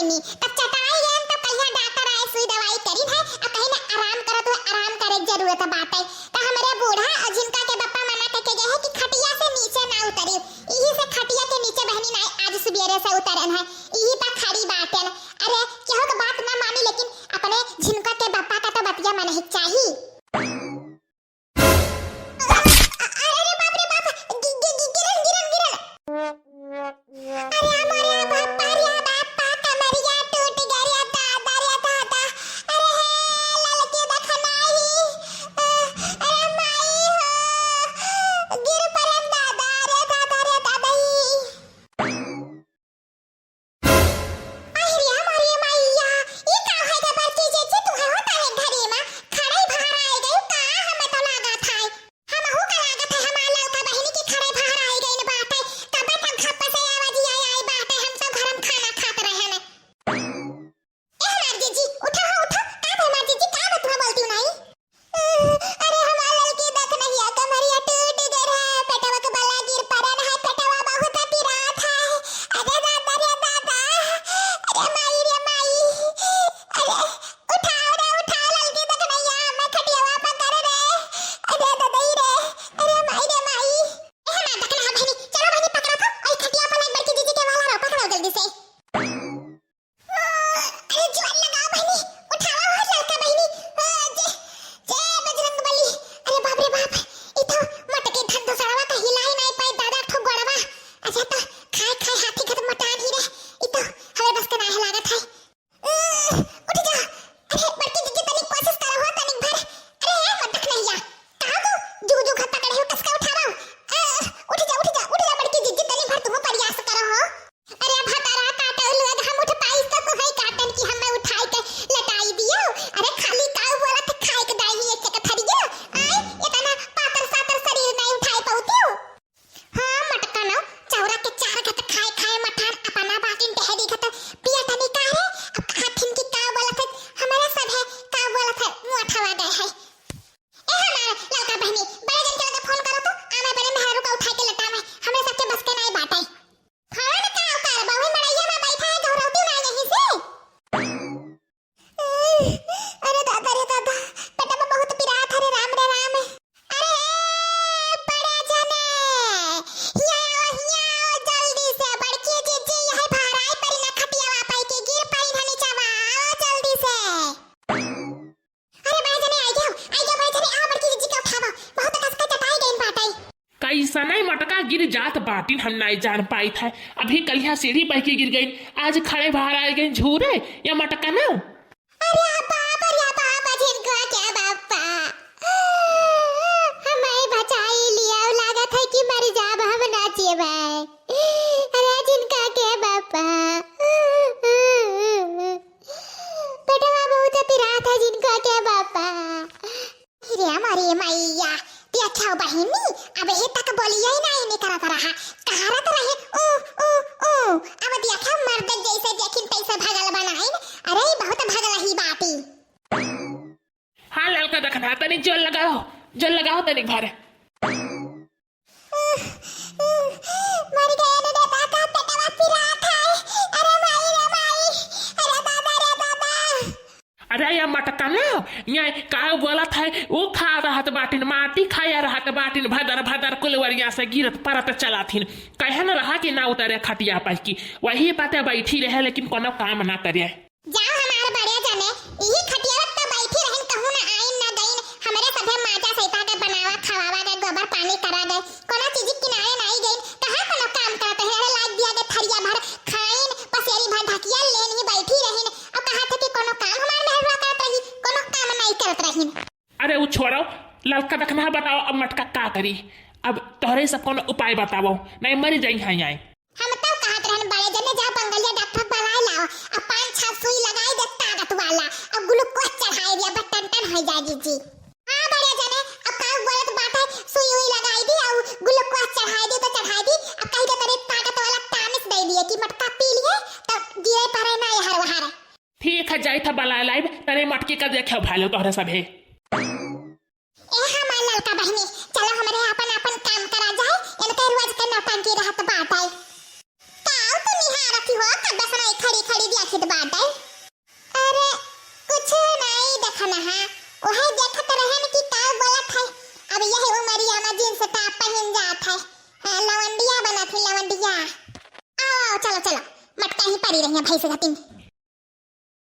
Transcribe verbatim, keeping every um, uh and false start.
तब चटाई गयन, तब कहिया डॉक्टर आए, सुई दवाई करिन है, अब कहिन आराम करत हुए, आराम करे के जरूरत बाटे। त हमरे बूढ़ा और झिनका के बप्पा मना करके गए हैं कि खटिया से नीचे ना उतरी, इही से खटिया के नीचे बहिनी नाई आज सुबेरे से उतरन है, इही पर खड़ी बाटन। अरे, केहू के बात ना मानी, लेकिन अपने झिनका के बप्पा का तो बतिया माने ही चाही। अरे बाप रे बाप, गि-, गि-, गि-, गिरन, गिरन, गिरन। अरे हमारे बाप, अरे बाप, कमरिया टूट गया रे दादा, रे दादा। अरे हे ललकी देखना ही। अरे माई हो, गिर परन दादा, रे दादा, रे दादा ही। अरे रे हमारे मैया, ई का है रे बड़की जीजी, तू है होता है घरे में, खड़े बाहर आए गए, का हमें तो लागत है। हमहू का लागत है, हमार ललका बहिनी की खड़े बाहर आए गए न बाटे, तबे तक घप्पा से आवाज आई, आई बाटे, हम सब घर में खाना खात रहे हैं। ए हमार जीजी, उठा हो, उठा। का भे हमार जीजी, का बतुआ बोलती हूँ नाई? अरे हमार ललकी देख नहीं, कमरिया टूट गए रे, पेटवा के बला गिर पड़न है, पेटवा बहुत पिरात है। अरे दादा रे दादा, अरे माई रे माई, अरे उठाओ रे उठाओ, ललकी देख नहीं, मैं खटियावा पकड़ रे, अरे दादा रे, अरे माई रे माई। ए हमार देख ना बहिनी, चलो बहिनी पकड़ा तो, और खटिया पर लाइक बड़की जीजी के वाला रहो, पकड़ो जल्दी से। अरे जोर लगाओ बहिनी, उठाओ हो ललका बहिनी। अ, जय, जय बजरंग बली। अरे बाप रे बाप, ई तो मटकी धन धुसड़वा का हिलाई नाई पाई दादा, ठो गोड़वा। अच्छा तो खाए खाए हाथी खत मटान ही रे, ई तो हमरे बस के नाई लागत है। अ, उठ जा। अरे बड़की जीजी तनिक कोशिश करो हो, तनिक भर। अरे मटक नहीं जा। कहाँ तू जुग जुग हाथ पकड़े हो, कस के उठावा। अ, उठ जा, उठ जा, उठ जा बड़की जीजी, तनिक भर तू प्रयास करो हो। अरे भतारा काटो लोग, हम उठ पाइस तो कोई काटन कि हमें उठाई के लटाई दियो। अरे खाली काऊ बोलत खाए के दाई एक एक थरियो। आय, इतना पातर सातर शरीर नहीं उठाई पाउतियो। हाँ, मटकनो, चौरा के चार घत खाए खाए मठान अपना बाटिन टहरी घत पिया तनी का रे? अब हाथिन की काऊ बोलत है, हमारे सब है, काऊ बोलत है, मुँह ठवा गए है। ए हमार ललका बहिनी, बड़े जन के लगे फोन करो तो, आमे बड़े मेहरारू का उठाई के लटावे, हमरे सबके बस के नाई बाटे। फोन का करबा, वही मड़ैया में बैठा है, घबराती ना यहीं से। अरे दादा रे दादा, पेटवा बहुत पिरात है रे राम रे राम। अरे बड़े जने, हिया आओ, हिया आओ जल्दी से, बड़की जीजी यही भाराई परी ना खटियावा पाई के गिर परी ना नीचवा, आओ जल्दी से। अरे बड़े जने आई गयो, आई गयो बड़े जने, आओ बड़की जीजी के उठावा, बहुत कस के चटाई गइन बाटे। कैसने मटका गिर जात बाटिन, हम नाई जान पाइत है। अभी कलिया सीढ़ी बह के गिर गइन, आज खड़े बाहर आए गइन झूरे, या मटका ना। अरे बाप, अरे बाप, झिनका के बापा, हमें बचाई लिया, लागत है कि मर जाब, हम ना जीवे। अरे झिनका के बापा, पेटवा बहुत पिरात है झिनका के बापा। अरे हमारी मैया, देखो बहिनी, अब ये तक बोलिया ही नहीं निकलत रहा, कहरत रहे ऊ, ऊ, ऊ। अब देखो मर्द जैसे देखिन तैसे भगल बनाइन। अरे बहुत भगल ही बाटी। हाँ ललका देखना, तनिक जोर लगाओ, जोर लगाओ तनिक भर। मर गए रे दादा, पेटवा पिरात है। अरे माई रे माई, अरे दादा रे दादा। अरे या मटका ना, या का बोलत है, ऊ खा रहत बाटिन, माटी खाया रहत बाटिन, भदर भदर कुलवरिया से गिरत परत चलाथिन। कहे न रहा कि ना उतरे खटिया पर की, वही बाते बैठी रहे लेकिन कोनो काम ना करे। जाओ हमार बड़े जने, इही खटियावा त बैठी रहिन, कहूँ ना आइन ना गइन, हमरे सभे माजा सैता के बनावा, खवावा गए, गोबर पानी करा गए, कोनो चीज किनारे नाई गइन, कहाँ कोनो काम करत रहिन? अरे लाग दिया गए थरिया भर खाइन, पसेरी भर ढकिया लेन ही बैठी रहिन, अब कहा थे कि कोनो काम हमार मेहरुआ करत रही, कोनो काम नाई करत रहिन। अरे उ छोड़ो, ललका देखना बताओ, अब मटका का करी? अब तोहरे सब कोनो उपाय बताओ, नहीं मरी जाई है यहाँ। हम तो कहत रहन बड़े जने जा बंगलिया डॉक्टर बुलाए लाओ, अब पाँच छह सुई लगाई दे ताकत वाला, अब ग्लूकोज चढ़ाई दिया, बस टन टन हो जाए जीजी। हाँ बड़े जने, अब का बोलत बात है, सुई उई लगाई दी और ग्लूकोज चढ़ाई दी तो चढ़ाई दी, अब कहीं के तरे ताकत वाला टानिक दे दिए कि मटका पी लिए तो गिरे पड़े ना यहाँ वहाँ। ठीक है, जाई था बलाए लाइब, तने मटकी का देखे भालो तोहरे सभे। ए हमार ललका बहिनी, चलो हमरे आपन आपन काम करा जाए, इनके रोज के नौटंकी रहत बाटे। काऊ तू निहारत हो, कब से नहीं खड़ी खड़ी देख कित बाटे? अरे, कुछ नाई देखना है, वही देखत रहन कि का बोलत है। अब यही उमरिया में जींस टॉप पहिन जात है, हाँ, लवंडिया बनत है, लवंडिया। आओ, आओ, चलो, चलो, मटका ही पड़ी रही है भैंस गतिन।